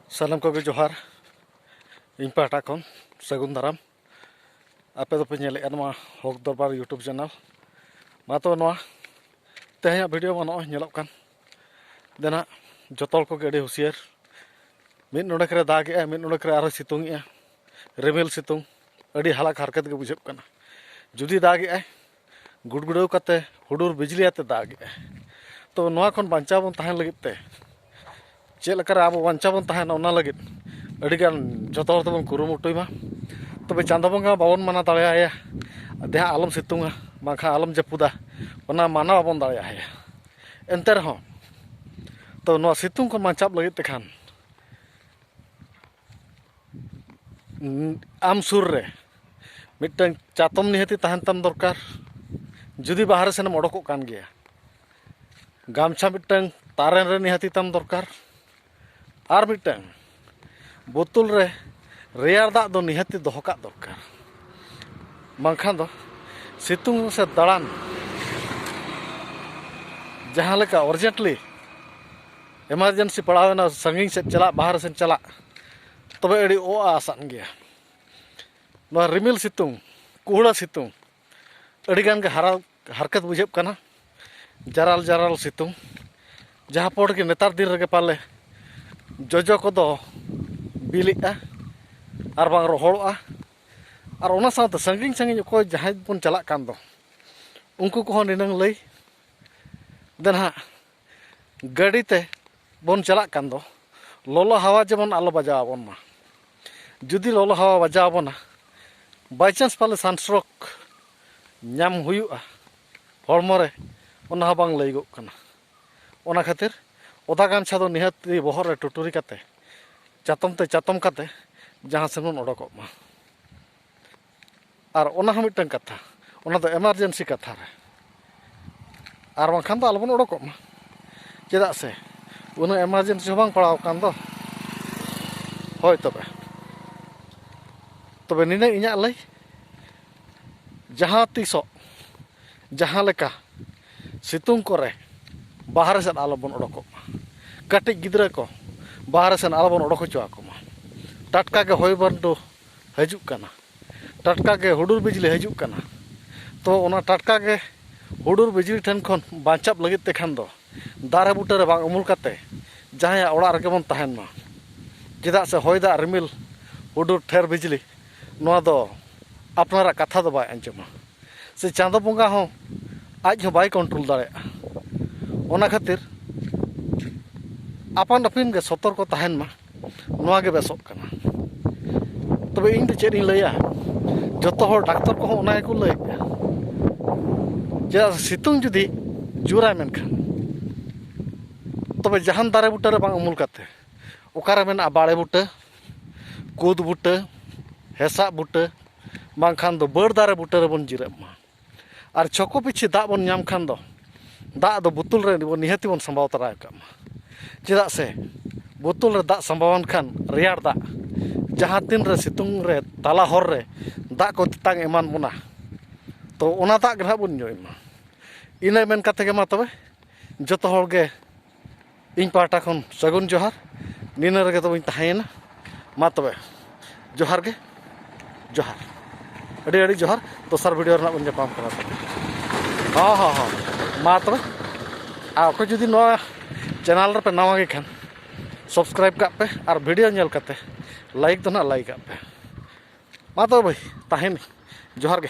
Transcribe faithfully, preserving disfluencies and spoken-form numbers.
ᱥᱟᱱᱟᱢ ᱠᱚᱜᱮ ᱡᱚᱦᱟᱨ᱾ ᱤᱧ ᱯᱟᱦᱴᱟ ᱠᱷᱚᱱ ᱥᱟᱹᱜᱩᱱ ᱫᱟᱨᱟᱢ᱾ ᱟᱯᱮ ᱫᱚᱯᱮ ᱧᱮᱞᱮᱫᱼᱟ ᱱᱚᱣᱟ ᱦᱚᱠ ᱫᱚᱨᱵᱟᱨ YouTube ᱪᱮᱱᱮᱞ᱾ ᱢᱟ ᱛᱚᱵᱮ ᱱᱚᱣᱟ ᱛᱮᱦᱮᱧᱟᱜ ᱵᱷᱤᱰᱤᱭᱳ ᱢᱟ ᱱᱚᱜᱼᱚᱭ ᱧᱮᱞᱚᱜ ᱠᱟᱱ᱾ ᱫᱮᱱᱟᱜ ᱡᱚᱛᱚ ᱦᱚᱲ ᱠᱚᱜᱮ ᱟᱹᱰᱤ ᱦᱩᱸᱥᱤᱭᱟᱹᱨ᱾ ᱢᱤᱫ ᱱᱚᱰᱮᱠ ᱨᱮ ᱫᱟᱜᱮᱜᱼᱟᱭ, ᱢᱤᱫ ᱱᱚᱰᱮᱠ ᱨᱮ ᱟᱨᱦᱚᱸᱭ ᱥᱤᱛᱩᱝᱮᱜᱼᱟ᱾ ᱨᱤᱢᱤᱞ ᱥᱤᱛᱩᱝ, ᱟᱹᱰᱤ ᱦᱟᱞᱟᱠ ᱦᱟᱨᱠᱮᱛ ᱜᱮ ᱵᱩᱡᱷᱟᱹᱜ ᱠᱟᱱᱟ᱾ ᱡᱩᱫᱤ ᱫᱟᱜᱮᱜᱼᱟᱭ, ᱜᱩᱰᱜᱩᱰᱟᱹᱣ ᱠᱟᱛᱮ ᱦᱩᱰᱩᱨ ᱵᱤᱡᱽᱞᱤ ᱟᱛᱮ ᱫᱟᱜᱮᱜᱼᱟᱭ᱾ ᱛᱚ ᱱᱚᱣᱟ ᱠᱷᱚᱱ ᱵᱟᱧᱪᱟᱣ ᱵᱚᱱ ᱛᱟᱦᱮᱱ ᱞᱟᱹᱜᱤᱫ ᱛᱮ, ᱪᱮᱫ ᱞᱮᱠᱟᱨᱮ ᱟᱵᱚ ᱵᱟᱧᱪᱟᱣ ᱵᱚᱱ ᱛᱟᱦᱮᱱᱟ, ᱚᱱᱟ ᱞᱟᱹᱜᱤᱫ ᱟᱹᱰᱤᱜᱟᱱ ᱡᱚᱛᱚ ᱦᱚᱲ ᱛᱮᱵᱚᱱ ᱠᱩᱨᱩᱢᱩᱴᱩᱭ ᱢᱟ᱾ ᱛᱚᱵᱮ ᱪᱟᱸᱫᱚ ᱵᱚᱸᱜᱟ ᱵᱟᱵᱚᱱ ᱢᱟᱱᱟ ᱫᱟᱲᱮᱭᱟᱭᱟ, ᱫᱮᱦᱟ ᱟᱞᱚᱢ ᱥᱤᱛᱩᱝᱟ, ᱵᱟᱝᱠᱷᱟᱱ ᱟᱞᱚᱢ ᱡᱟᱹᱯᱩᱫᱟ, ᱚᱱᱟ ᱢᱟᱱᱟ ᱵᱟᱵᱚᱱ ᱫᱟᱲᱮᱭᱟᱭᱟ᱾ ᱮᱱᱛᱮ ᱨᱮᱦᱚᱸ, ᱛᱚ ᱱᱚᱣᱟ ᱥᱤᱛᱩᱝ ᱠᱷᱚᱱ ᱵᱟᱧᱪᱟᱣ ᱞᱟᱹᱜᱤᱫ ᱛᱮᱠᱷᱟᱱ, ᱟᱢ ᱥᱩᱨ ᱨᱮ ᱢᱤᱫᱴᱟᱝ ᱪᱟᱛᱚᱢ ᱱᱤᱦᱟᱹᱛᱤ ᱛᱟᱦᱮᱱ ᱛᱟᱢ ᱫᱚᱨᱠᱟᱨ᱾ ᱡᱩᱫᱤ ᱵᱟᱦᱨᱮ ᱥᱮᱱᱮᱢ ᱚᱰᱚᱠᱚᱜ ᱠᱟᱱ ᱜᱮᱭᱟ, ᱜᱟᱢᱪᱷᱟ ᱢᱤᱫᱴᱟᱝ ᱛᱟᱨᱮᱱ ᱨᱮ ᱱᱤᱦᱟᱹᱛᱤ ᱛᱟᱢ ᱫᱚᱨᱠᱟᱨ᱾ ᱟᱨ ᱢᱤᱫᱴᱟᱝ ᱵᱳᱛᱚᱞ ᱨᱮ ᱨᱮᱭᱟᱲ ᱫᱟᱜ ᱫᱚ ᱱᱤᱦᱟᱹᱛᱤ ᱫᱚᱦᱚ ᱠᱟᱜ ᱫᱚᱨᱠᱟᱨ᱾ ᱵᱟᱝᱠᱷᱟᱱ ᱫᱚ ᱥᱤᱛᱩᱝ ᱥᱮ ᱫᱟᱬᱟᱱ ᱡᱟᱦᱟᱸ ᱞᱮᱠᱟ ᱩᱨᱡᱮᱱᱴᱞᱤ ᱮᱢᱟᱨᱡᱮᱱᱥᱤ ᱯᱟᱲᱟᱣ ᱮᱱᱟ, ᱥᱟᱺᱜᱤᱧ ᱥᱮᱫ ᱪᱟᱞᱟᱜ, ᱵᱟᱦᱨᱮ ᱥᱮᱫ ᱪᱟᱞᱟᱜ, ᱛᱚᱵᱮ ᱟᱹᱰᱤ ᱚ ᱟᱥᱟᱱ ᱜᱮᱭᱟ᱾ ᱱᱚᱣᱟ ᱨᱤᱢᱤᱞ ᱥᱤᱛᱩᱝ, ᱠᱩᱦᱲᱟᱹ ᱥᱤᱛᱩᱝ, ᱟᱹᱰᱤᱜᱟᱱ ᱜᱮ ᱦᱟᱨᱟ ᱦᱟᱨᱠᱮᱛ ᱵᱩᱡᱷᱟᱹᱜ ᱠᱟᱱᱟ᱾ ᱡᱟᱨᱟᱞ ᱡᱟᱨᱟᱞ ᱥᱤᱛᱩᱝ, ᱡᱟᱦᱟᱸ ᱯᱚᱨ ᱜᱮ ᱱᱮᱛᱟᱨ ᱫᱤᱱ ᱨᱮᱜᱮ ᱯᱟᱞᱮ ᱡᱚᱡᱚ ᱠᱚᱫᱚ ᱵᱤᱞᱤᱜᱼᱟ ᱟᱨ ᱵᱟᱝ ᱨᱚᱦᱚᱲᱚᱜᱼᱟ᱾ ᱟᱨ ᱚᱱᱟ ᱥᱟᱶᱛᱮ ᱥᱟᱺᱜᱤᱧ ᱥᱟᱺᱜᱤᱧ ᱚᱠᱚᱭ ᱡᱟᱦᱟᱸᱭ ᱵᱚᱱ ᱪᱟᱞᱟᱜ ᱠᱟᱱ ᱫᱚ, ᱩᱱᱠᱩ ᱠᱚᱦᱚᱸ ᱱᱤᱱᱟᱹᱝ ᱞᱟᱹᱭ ᱫᱮ ᱱᱟᱦᱟᱜ ᱜᱟᱹᱰᱤ ᱛᱮ ᱵᱚᱱ ᱪᱟᱞᱟᱜ ᱠᱟᱱ ᱫᱚ, ᱞᱚᱞᱚ ᱦᱟᱣᱟ ᱡᱮᱢᱚᱱ ᱟᱞᱚ ᱵᱟᱡᱟᱣ ᱟᱵᱚᱱ ᱢᱟ᱾ ᱡᱩᱫᱤ ᱞᱚᱞᱚ ᱦᱟᱣᱟ ᱵᱟᱡᱟᱣ ᱟᱵᱚᱱᱟ, by chance ᱯᱟᱞᱮ sunstroke ᱧᱟᱢ ᱦᱩᱭᱩᱜᱼᱟ ᱦᱚᱲᱢᱚ ᱨᱮ, ᱚᱱᱟ ᱦᱚᱸ ᱵᱟᱝ ᱞᱟᱹᱭᱚᱜ ᱠᱟᱱᱟ᱾ ᱚᱱᱟ ᱠᱷᱟᱹᱛᱤᱨ ᱚᱫᱟ ᱜᱟᱢᱪᱷᱟ ᱫᱚ ᱱᱤᱦᱟᱹᱛ ᱵᱚᱦᱚᱜ ᱨᱮ ᱴᱩᱴᱩᱨᱤ ᱠᱟᱛᱮ ᱪᱟᱛᱚᱢ ᱛᱮ ᱪᱟᱛᱚᱢ ᱠᱟᱛᱮ ᱡᱟᱦᱟᱸ ᱥᱮᱫ ᱵᱚᱱ ᱚᱰᱚᱠᱚᱜ ᱢᱟ᱾ ᱟᱨ ᱚᱱᱟ ᱦᱚᱸ ᱢᱤᱫᱴᱟᱝ ᱠᱟᱛᱷᱟ, ᱚᱱᱟ ᱫᱚ ᱮᱢᱟᱨᱡᱮᱱᱥᱤ ᱠᱟᱛᱷᱟ ᱨᱮ, ᱟᱨ ᱵᱟᱝᱠᱷᱟᱱ ᱫᱚ ᱟᱞᱚᱵᱚᱱ ᱚᱰᱚᱠᱚᱜ ᱢᱟ᱾ ᱪᱮᱫᱟᱜ ᱥᱮ ᱩᱱᱟᱹᱜ ᱮᱢᱟᱨᱡᱮᱱᱥᱤ ᱦᱚᱸ ᱵᱟᱝ ᱯᱟᱲᱟᱣ ᱟᱠᱟᱱ ᱫᱚ᱾ ᱦᱳᱭ ᱛᱚᱵᱮ, ᱛᱚᱵᱮ ᱱᱤᱱᱟᱹᱜ ᱤᱧᱟᱹᱜ ᱞᱟᱹᱭ᱾ ᱡᱟᱦᱟᱸ ᱛᱤᱥᱚᱜ ᱡᱟᱦᱟᱸ ᱞᱮᱠᱟ ᱥᱤᱛᱩᱝ ᱠᱚᱨᱮ ᱵᱟᱦᱨᱮ ᱥᱮᱫ ᱟᱞᱚᱵᱚᱱ ᱚᱰᱚᱠᱚᱜ ᱢᱟ᱾ ᱠᱟᱹᱴᱤᱡ ᱜᱤᱫᱽᱨᱟᱹ ᱠᱚ ᱵᱟᱦᱨᱮ ᱥᱮᱱ ᱟᱞᱚᱵᱚᱱ ᱚᱰᱚᱠ ᱦᱚᱪᱚ ᱟᱠᱚ ᱢᱟ᱾ ᱴᱟᱴᱠᱟ ᱜᱮ ᱦᱚᱭ ᱵᱟᱹᱨᱰᱩ ᱦᱤᱡᱩᱜ ᱠᱟᱱᱟ, ᱴᱟᱴᱠᱟ ᱜᱮ ᱦᱩᱰᱩᱨ ᱵᱤᱡᱽᱞᱤ ᱦᱤᱡᱩᱜ ᱠᱟᱱᱟ᱾ ᱛᱚ ᱚᱱᱟ ᱴᱟᱴᱠᱟ ᱜᱮ ᱦᱩᱰᱩᱨ ᱵᱤᱡᱽᱞᱤ ᱴᱷᱮᱱ ᱠᱷᱚᱱ ᱵᱟᱧᱪᱟᱣ ᱞᱟᱹᱜᱤᱫ ᱛᱮ ᱠᱷᱟᱱ ᱫᱚ ᱫᱟᱨᱮ ᱵᱩᱴᱟᱹ ᱨᱮ ᱵᱟᱝ ᱩᱢᱩᱞ ᱠᱟᱛᱮ ᱡᱟᱦᱟᱸᱭᱟᱜ ᱚᱲᱟᱜ ᱨᱮᱜᱮ ᱵᱚᱱ ᱛᱟᱦᱮᱱ ᱢᱟ᱾ ᱪᱮᱫᱟᱜ ᱥᱮ ᱦᱚᱭ ᱫᱟᱜ ᱨᱤᱢᱤᱞ ᱦᱩᱰᱩᱨ ᱴᱷᱮᱨ ᱵᱤᱡᱽᱞᱤ ᱱᱚᱣᱟ ᱫᱚ ᱟᱯᱱᱟᱨᱟᱜ ᱠᱟᱛᱷᱟ ᱫᱚ ᱵᱟᱭ ᱟᱸᱡᱚᱢᱟ, ᱥᱮ ᱪᱟᱸᱫᱚ ᱵᱚᱸᱜᱟ ᱦᱚᱸ ᱟᱡ ᱦᱚᱸ ᱵᱟᱭ ᱠᱚᱱᱴᱨᱳᱞ ᱫᱟᱲᱮᱭᱟᱜᱼᱟ᱾ ᱚᱱᱟ ᱠᱷᱟᱹᱛᱤᱨ ᱟᱯᱟᱱ ᱟᱹᱯᱤᱱ ᱜᱮ ᱥᱚᱛᱚᱨᱠᱚ ᱛᱟᱦᱮᱱ ᱢᱟ, ᱱᱚᱣᱟ ᱜᱮ ᱵᱮᱥᱚᱜ ᱠᱟᱱᱟ᱾ ᱛᱚᱵᱮ ᱤᱧ ᱫᱚ ᱪᱮᱫ ᱤᱧ ᱞᱟᱹᱭᱟ, ᱡᱚᱛᱚ ᱦᱚᱲ ᱰᱟᱠᱛᱚᱨ ᱠᱚᱦᱚᱸ ᱚᱱᱟ ᱜᱮᱠᱚ ᱞᱟᱹᱭᱮᱫᱼᱟ᱾ ᱪᱮᱫᱟᱜ ᱥᱮ ᱥᱤᱛᱩᱝ ᱡᱩᱫᱤ ᱡᱳᱨᱟᱭ ᱢᱮᱱᱠᱷᱟᱱ, ᱛᱚᱵᱮ ᱡᱟᱦᱟᱱ ᱫᱟᱨᱮ ᱵᱩᱴᱟᱹ ᱨᱮ ᱵᱟᱝ ᱩᱢᱩᱞ ᱠᱟᱛᱮ, ᱚᱠᱟᱨᱮ ᱢᱮᱱᱟᱜᱼᱟ ᱵᱟᱲᱮ ᱵᱩᱴᱟᱹ, ᱠᱩᱫ ᱵᱩᱴᱟᱹ, ᱦᱮᱸᱥᱟᱜ ᱵᱩᱴᱟᱹ, ᱵᱟᱝᱠᱷᱟᱱ ᱫᱚ ᱵᱟᱹᱲ ᱫᱟᱨᱮ ᱵᱩᱴᱟᱹ ᱨᱮᱵᱚᱱ ᱡᱤᱨᱟᱹᱜ ᱢᱟ᱾ ᱟᱨ ᱪᱷᱚᱠᱚ ᱯᱤᱪᱷᱤ ᱫᱟᱜ ᱵᱚᱱ ᱧᱟᱢ ᱠᱷᱟᱱ ᱫᱚ ᱫᱟᱜ ᱫᱚ ᱵᱳᱛᱚᱞ ᱨᱮ ᱱᱤᱦᱟᱹᱛᱤ ᱵᱚᱱ ᱥᱟᱢᱵᱟᱣ ᱛᱚᱨᱟ ᱠᱟᱜ ᱢᱟ᱾ ᱪᱮᱫᱟᱜ ᱥᱮ ᱵᱳᱛᱚᱞ ᱨᱮ ᱫᱟᱜ ᱥᱟᱢᱵᱟᱣᱟᱱ ᱠᱷᱟᱱ ᱨᱮᱭᱟᱲ ᱫᱟᱜ, ᱡᱟᱦᱟᱸ ᱛᱤᱱ ᱨᱮ ᱥᱤᱛᱩᱝ ᱨᱮ ᱛᱟᱞᱟ ᱦᱚᱨ ᱨᱮ ᱫᱟᱜ ᱠᱚ ᱛᱮᱛᱟᱝ ᱮᱢᱟᱱ ᱵᱚᱱᱟ, ᱛᱚ ᱚᱱᱟ ᱫᱟᱜ ᱜᱮ ᱱᱟᱦᱟᱜ ᱵᱚᱱ ᱧᱩᱭ ᱢᱟ᱾ ᱤᱱᱟᱹ ᱢᱮᱱ ᱠᱟᱛᱮ ᱜᱮ ᱢᱟ ᱛᱚᱵᱮ ᱡᱚᱛᱚ ᱦᱚᱲ ᱜᱮ ᱤᱧ ᱯᱟᱦᱴᱟ ᱠᱷᱚᱱ ᱥᱟᱹᱜᱩᱱ ᱡᱚᱦᱟᱨ᱾ ᱱᱤᱱᱟᱹ ᱨᱮᱜᱮ ᱛᱚᱵᱮᱧ ᱛᱟᱦᱮᱸᱭᱮᱱᱟ᱾ ᱢᱟ ᱛᱚᱵᱮ, ᱡᱚᱦᱟᱨ ᱜᱮ, ᱡᱚᱦᱟᱨ, ᱟᱹᱰᱤ ᱟᱹᱰᱤ ᱡᱚᱦᱟᱨ᱾ ᱫᱚᱥᱟᱨ ᱵᱷᱤᱰᱤᱭᱳ ᱨᱮᱱᱟᱜ ᱵᱚᱱ ᱧᱟᱯᱟᱢ ᱠᱟᱱᱟ ᱛᱚᱵᱮ᱾ ᱦᱚᱸ ᱦᱚᱸ ᱦᱚᱸ, ᱢᱟ ᱛᱚᱵᱮ᱾ ᱟᱨ ᱚᱠᱚᱭ ᱡᱩᱫᱤ ᱱᱚᱣᱟ ᱪᱮᱱᱮᱞ ᱨᱮᱯᱮ ᱱᱟᱣᱟ ᱜᱮ ᱠᱷᱟᱱ, ᱥᱟᱵᱥᱠᱨᱟᱭᱤᱵᱽ ᱠᱟᱜ ᱯᱮ ᱟᱨ ᱵᱷᱤᱰᱤᱭᱳ ᱧᱮᱞ ᱠᱟᱛᱮ ᱞᱟᱭᱤᱠ ᱫᱚ ᱱᱟᱦᱟᱜ ᱞᱟᱭᱤᱠ ᱠᱟᱜ ᱯᱮ᱾ ᱢᱟ ᱛᱚᱵᱮ ᱵᱷᱟᱹᱭ, ᱛᱟᱦᱮᱱ ᱡᱚᱦᱟᱨ ᱜᱮ᱾